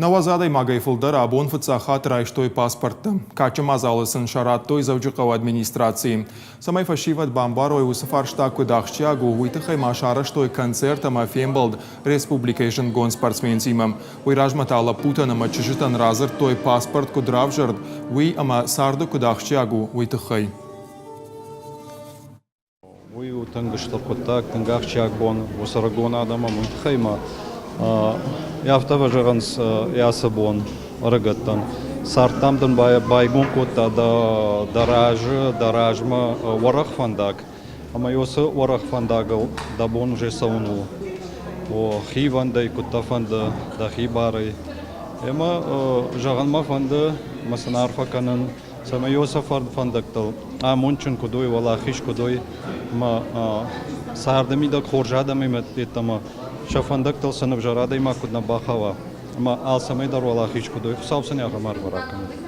90 адӕймагӕй фылдӕр абон фыццаг хатт райстой паспорттӕ. Кадджын мадзалы сын сӕ радтой Дзӕуджыхъӕуы администрацийы. Цӕмӕй фӕсивӕд бамбарой, уыцы фарста куыд ахсджиаг у, уый тыххӕй ма сарӕзтой концерт ӕмӕ фембӕлд республикӕйы зындгонд спортсментимӕ. Уый размӕ та лӕппутӕн ӕмӕ чызджытӕн радзырдтой, паспорт куыд равзӕрд, уый ӕмӕ царды куыд ахсджиаг у, уый тыххӕй. Уый у тынг стыр хъуыддаг, тынг ахсджиаг бон уыцы ӕрыгон адӕмӕн. Уый тыххӕй ма афтӕ фӕзӕгъынц ацы бон ӕрыгӕттӕн. Цард дам дын байгом кодта дӕ разы, дӕ размӕ уӕрӕх фӕндаг. Ӕмӕ уыцы уӕрӕх фӕндагыл дӕ бон уже цӕуын у. О, хивӕндӕй, куыд дӕ фӕнды, дӕхи барӕй. Ӕмӕ зӕгъын мӕ фӕнды, ӕмӕ сын арфӕ кӕнын цӕмӕй уыцы фӕндӕгтыл амондджын куыд уой, уӕлахиз куыд уой, ӕмӕ царды мидӕг хорз адӕмимӕ йеддӕмӕ сӕ фӕндӕгтыл сын ӕвзӕр адӕймаг куыд нӕ бахауа, ӕмӕ алцӕмӕй дӕр уӕлахиз куыд уой, Хуыцау сын ахӕм арфӕ ракӕнӕд.